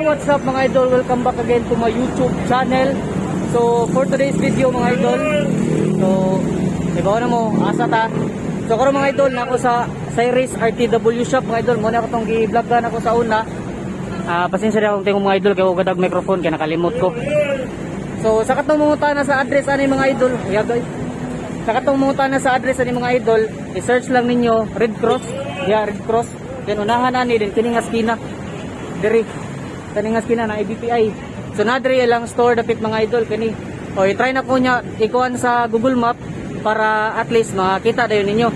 What's up, mga idol? Welcome back again to my YouTube channel. So, for today's video, mga idol, so, ibaw na mo, asa ta. So, karon, mga idol, nako sa Cyrus RTW Shop, mga idol. Muna ako tong gi-vlogan ako sa una. Ah, pasensya na akong tingong, mga idol, kay wa kadag microphone kay nakalimot ko. So, sa katong mga na sa address ani, mga idol, yeah, guys. Sa katong mga na sa address ani, mga idol, i-search lang ninyo Red Cross, yeah, Red Cross. Then unahan ani din kini nga skina. Diri. Kani nga skina na IBPI. So na diri lang store dapit, mga idol, kini. O i-try na ko niya ikuan sa Google Map para at least makita dayon ninyo.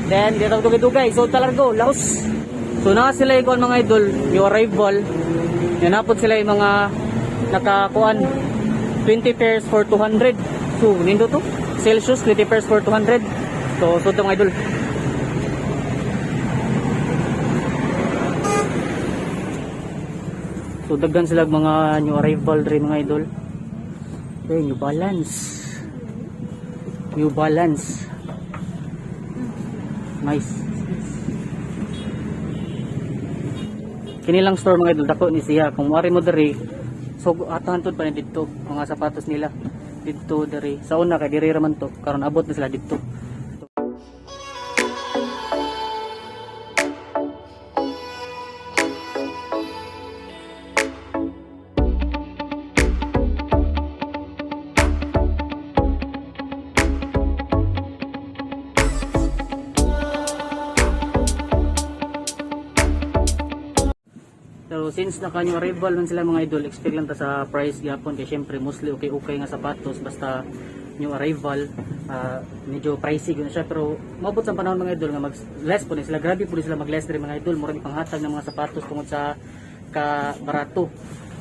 Then dito dugay-dugay. So talargo, laos. So na sila ikuan, mga idol, new arrival. Yan napod sila yung mga nakakuan 20 pairs for 200. So nindo to. Celsius 20 pairs for 200. So to, mga idol. So daghan sila mga new arrival dre, mga idol. Okay, New Balance. New Balance. Nice. Kini lang store, mga idol, dako ni siya. Kung muari mo diri, so atahan pa ni didto mga sapatos nila. Didto diri. Sa una kay diri ra man to, karon abot na sila didto. Pero since naka new arrival man sila, mga idol, expect lang ta sa price gyapon kay syempre mostly okay okay nga sapatos basta new arrival, medyo pricey gyud na siya, pero maabot sa panahon, mga idol, nga mag less po ni sila. Grabe po ni sila mag less diri, mga idol, murag ipanghatag ng mga sapatos tungod sa ka barato.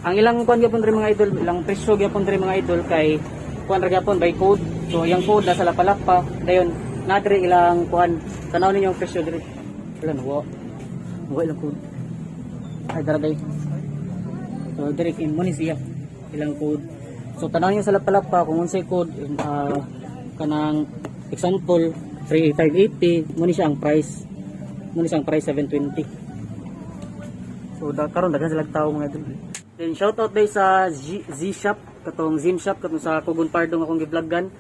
Ang ilang kuan gyapon diri, mga idol, ilang presyo gyapon diri, mga idol, kay kuan ra gyapon by code. So iyang code nasa lapalapa, dayon na diri ilang kuan. Tanaw ninyo ang presyo diri. Wala na wa. Wa ilang code. Ay, daragay. So, direct in mo ni siya. Ilang code. So, tanaw niyo sa lapalapa kung unsay code, kanang example, 3580, mo ni siya ang price. Mo ni siya ang price 720. So, da, karon daghan sila tao, mga idol. Then shout out day sa Z Shop, katong Zim Shop katong sa Kugon Pardo nga akong gi-vlogan.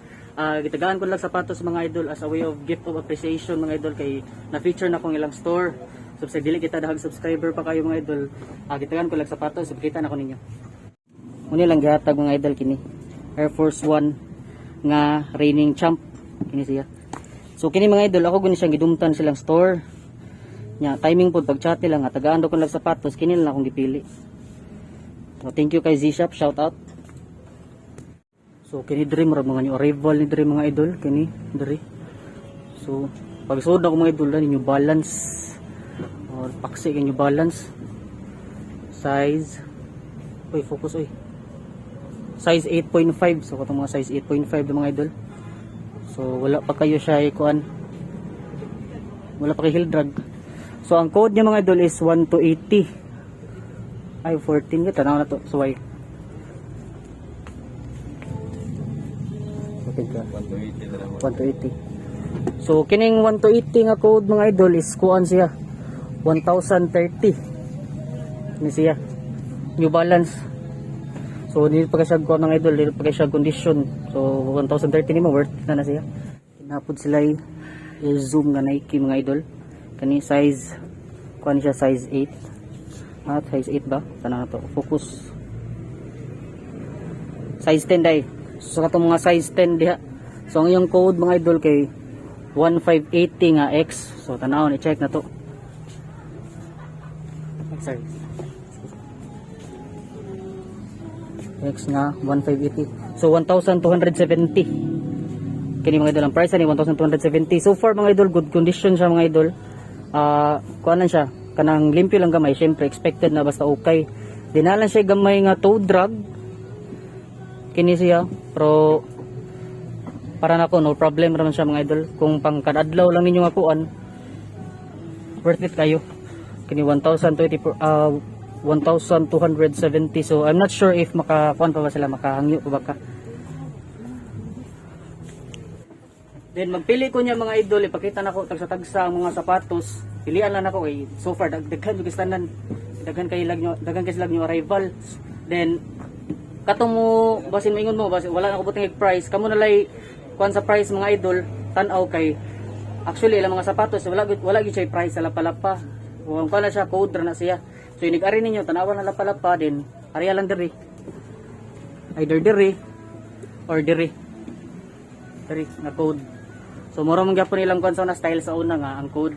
Gitagaan ko lang sapatos, mga idol, as a way of gift of appreciation, mga idol, kay na-feature na akong ilang store. So sa dili kita dahag subscriber pa kayo, mga idol, gitagaan ko lang sapatos, so kita na ko ninyo. Muna lang gihatag, mga idol, kini. Air Force One nga reigning champ kini siya. So kini, mga idol, ako guni siyang gidumtan silang store. Nya timing pod pag chat nila nga tagaan daw ko lang sapatos, kini lang akong gipili. So thank you kay Z Shop, shout out. So kini diri murag mga new arrival ni diri, mga idol, kini diri. So pag suod ako, mga idol, New Balance or paksi kay New Balance size, uy, focus, uy, size 8.5. So katong mga size 8.5 mga idol, so wala pa kayo siya ikuan, wala pa kay heel drag. So ang code niya, mga idol, is 1 to 80, ay 14 ka. Tanaw na to, suway. Okay ka. 180 na lang. 1 to 80. So kining 1 to 80 nga code, mga idol, is kuan siya 1030 ni siya, New Balance. So dili pa kay siya kuan, mga idol, dili pa kay siya condition. So 1030 nimo, worth na na siya. Kinapod sila i-zoom nga Nike, mga idol. Kani size kuan siya, size 8. Ah, size 8 ba? Tanaw na to. Focus. Size 10 day. So sa katong mga size 10 diha. So ang iyong code, mga idol, kay 1580 nga X. So tanawon, i-check na to. Sorry. X nga 1580. So 1270. Kini, mga idol, ang price ani 1270. So far, mga idol, good condition siya, mga idol. Ah, kuan lang siya, kanang limpyo lang gamay, syempre expected na basta okay. Dinalan siya gamay nga toe drag. Kini siya, pero para nako no problem raman siya, mga idol. Kung pang kadadlaw lang ninyo nga kuan, worth it kayo. Kini 1024, 1270. So I'm not sure if makakuan pa ba sila, makahangyo pa ba ka. Then magpili ko niya, mga idol, ipakita nako tagsa-tagsa ang mga sapatos. Pilian lang nako kay so far daghan jud tanan. Daghan kay sila new arrival. Then katong mo basin moingon mo basin wala na ko butang price, kamo na lay kuan sa price, mga idol. Tan-aw kay actually ilang mga sapatos wala gyud siya price sa lapalapa. Kung kuan na siya, code ra na siya. So inig ari ninyo, tanawa na lapalapa din, ariya lang diri, either diri or diri, diri na code. So mura man gyapon ilang kuan sa una, style sa una nga ang code.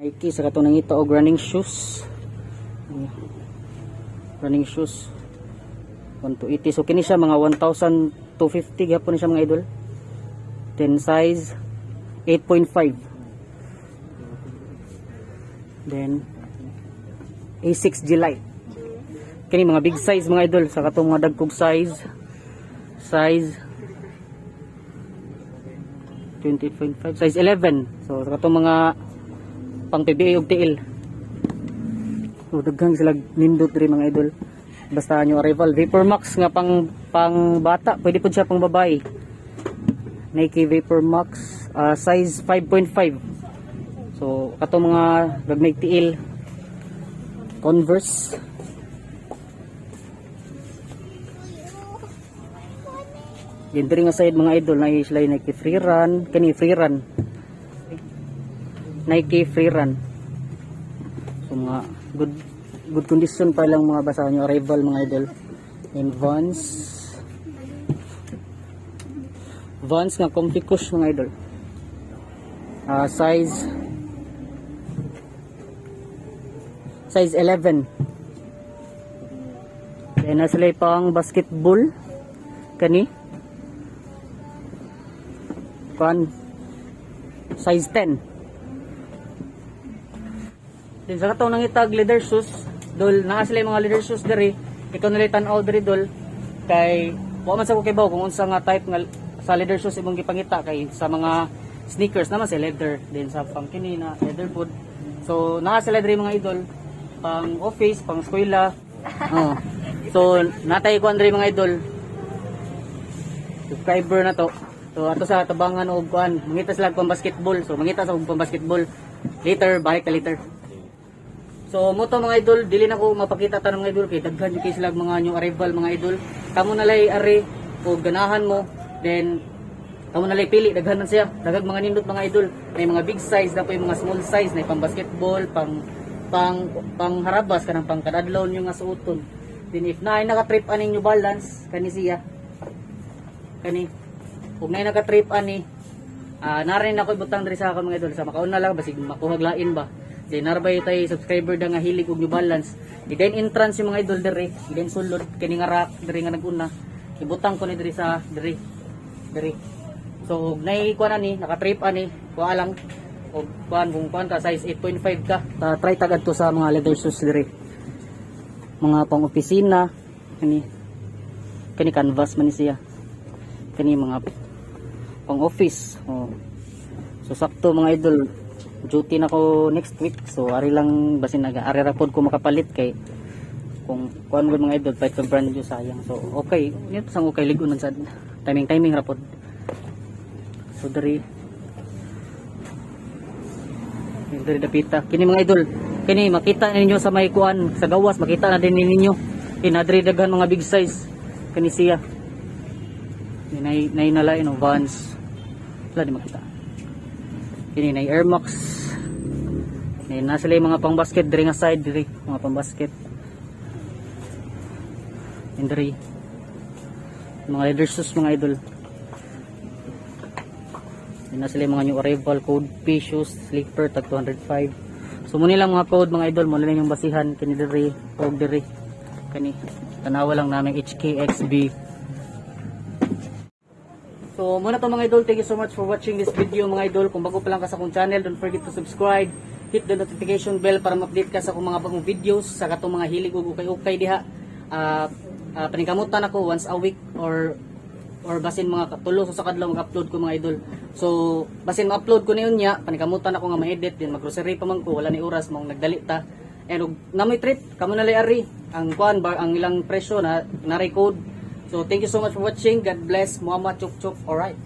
Nike sa katong nangita og running shoes. Ayan. Running shoes 1,280. So kini siya mga 1,250 gyapon ni siya, mga idol. Then size 8.5. Then A6 G Lite. Kini mga big size, mga idol, sa katong mga dagkog size, size 28.5, size 11. So sa katong mga pang PBA ug TL. So daghan sila nindot diri, mga idol. Basta new arrival, Vapor Max nga pang pang bata, pwede pud siya pang babae. Nike Vapor Max, size 5.5. So katong mga gagmay TL. Converse. Din diri nga side, mga idol, na sila yung Nike Free Run, kani Free Run. Nike Free Run. So mga good good condition pa lang mga basa new arrival, mga idol. And Vans. Vans nga Comfy Cush, mga idol. Ah, size 11. Then na sila pang basketball kani. Kan size 10. Then sa katong nangitag leather shoes, dol, naa sila yung mga leather shoes diri. Ikaw nila tan-aw diri, dol, kay wa man sa ko kibaw kung unsa nga type nga sa leather shoes imong gipangita, kay sa mga sneakers naman sa leather, then sa pang kini na leather boot. So naa sila diri, mga idol, pang office, pang eskwela. Oh. So natay ko diri, mga idol. Subscriber na to. So ato sa tabangan og kuan, mangita sila og pang basketball. So mangita sa og pang basketball. Later, balik ta later. So mo to, mga idol, dili na ko mapakita tanong, mga idol, kay daghan jud kay sila mga new arrival, mga idol. Kamo na lay ari og ganahan mo, then kamo na lay pili, daghan man siya. Daghang mga nindot, mga idol. May mga big size na po, yung mga small size na pang basketball, pang pang pang harabas kanang pang kadadlaw niyo nga suoton. Then if naay naka-trip ani New Balance, kani siya. Kani. Kung naay naka-trip ani, narin ako ibutang diri sa ako, mga idol, sa makauna lang basig makuha lain ba. Kay narbay tay subscriber da nga hilig og New Balance. I-then entrance yung mga idol diri, i-then sulod kini nga rack diri nga naguna. Ibutang ko ni diri sa diri. Diri. So og nay kuan ani, naka-trip ani, kuha lang og kuan kung kuan ka size 8.5 ka. Ta try tagad to sa mga leather shoes diri. Mga pang opisina kani, kani canvas man ni siya. Kani mga pang office. Oh. So sakto, mga idol, duty na ko next week. So ari lang basin naga ari ra pod ko makapalit kay kung kuan gud, mga idol, palit kag brand new, sayang. So okay, yun sang okay ligon man sad. Timing timing ra pod. So diri diri dapita. Kini, mga idol, kini makita ninyo sa may kuan sa gawas, makita na din ninyo. Kini diri daghan mga big size. Kani siya. Nay nay nalain no Vans. Wala di makita. Kini nay Air Max. Ni na sila yung mga pang basket diri nga side diri, mga pang basket. And diri mga leather shoes, mga idol. Yun na sila yung mga new arrival code P shoes, sleeper tag 205. So muna lang mga code, mga idol, muna lang yung basihan kini diri og diri. Kani tanawa lang namin HKXB. So muna to, mga idol, thank you so much for watching this video, mga idol. Kung bago pa lang ka sa akong channel, don't forget to subscribe, hit the notification bell para ma-update ka sa akong mga bagong videos sa katong mga hilig og ukay-ukay diha. Paningkamutan ako once a week or basin mga tulo sa kadlaw mag-upload ko, mga idol. So basin ma-upload ko niyon nya, paningkamutan ako nga ma-edit din, mag-grocery pa man ko, wala ni oras mong nagdali ta. And og namoy trip, kamo na lay ari ang kuan bar ang ilang presyo na na record. So thank you so much for watching. God bless. Muhammad Chuk Chuk. Alright.